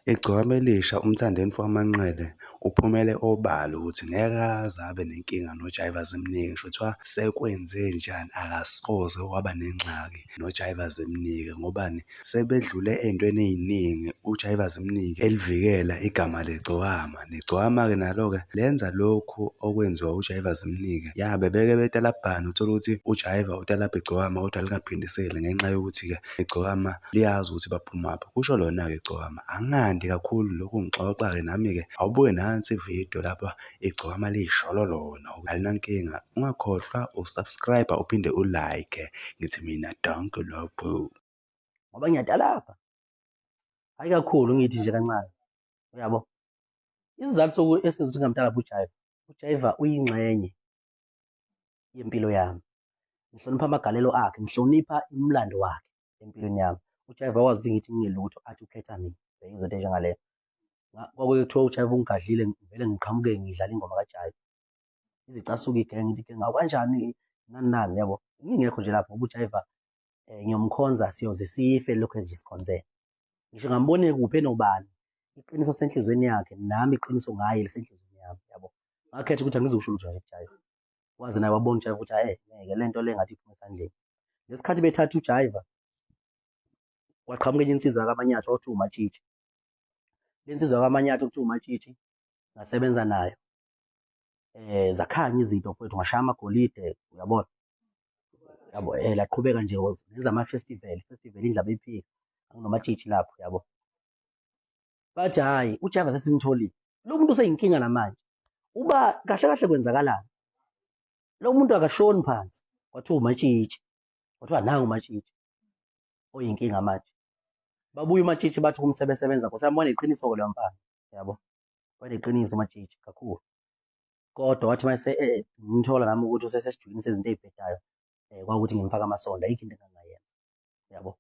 Igcokama Elisha uMthandeni Mfokamanqele uphumele obala ukuthi ngeke aze abe nenkinga noJaiva Zimnike, ngisho kuthiwa sekwenzenjani akasoze waba nengxaki noJaiva Zimnike. Ngobani? Sebedlule ey'ntweni ey'ningi uJaiva Zimnike elivikela igama legcokama, negcokama-ke nalo-ke lenza lokhu okwenziwa uJaiva Zimnike. Ya, bebeke betalabhana uthole ukuthi uJaiva utalabha igcokama kodwa lingaphindiseli ngenxa yokuthi-ke igcokama liyazi ukuthi baphumaphi. Kusho lona-ke igcokama. Angandi kakhulu lokhu ngixoxa-ke nami-ke awubuke nansi ividiyo lapha igcokama liyisholo lona alinankinga. Ungakhohlwa usubscribe uphinde ulike. Ngithi mina dankie lapho. Ngoba ngiyatalabha. Hayi kakhulu ngithi nje kancane. Uyabo? Isizathu soku esenza ukuthi ngingamtalabha uJaiva. UJaiva uyingxenye yempilo yami. Ngihlonipha amagalelo akhe, ngihlonipha umlando wakhe empilweni yami. UJaiva wazi ukuthi ngithi ngingelutho athi ukhetha mina. Bheka izinto enjengaleyo. Kwakuye kuthiwa uJaiva ungigadlile ngivele ngiqhamuke ngidlala ingoma kaJaiva. Izicasuka igenge ngithi igenge kanjani nani nani yabo. Ngingekho nje lapho ngoba uJaiva ngiyomkhonza siyoze sife lokho nje sikhonzene. Ngisho ngambone kuphi enobani iqiniso senhlizweni yakhe nami iqiniso ngaye lisenhlizweni yami yabo. Ngakhetha ukuthi angizukusho lutho nje kuJaiva. Waze naye wabona uJaiva ukuthi hayi ngeke le nto le ngathi iphuma esandleni. Ngesikhathi bethatha uJaiva kwaqhamuka enye insizwa yakaManyathi okuthiwa uMatshitshi. Le nsizwa yakaManyathi okuthiwa uMatshitshi ngasebenza nayo. Zakhanya izinto mfowethu ngashaya amagolide uyabona. Yabo laqhubeka nje ngenza ama-festival, festival indlaba iphika nginoMatshitshi lapho yabo. Bathi hhayi uJaiva sesimtholile. Lo muntu useyinkinga namanje. Uba kahle kahle kwenzakalani? Lo muntu akashoni phansi. Kwathiwa uMatshitshi. Kwathiwa nangu uMatshitshi oyinkinga manje. Babuye uMatshitshi bathi kumsebesebenza Nkosi yami waneqiniso-ke loya mfana yabo. Waneqiniso uMatshitshi kakhulu. Kodwa wathi mase ngimthola nami ukuthi usesesijwini sezinto ey'bhedayo kwakuthi ngimfake amasondo ayikho into engangayenza yabo.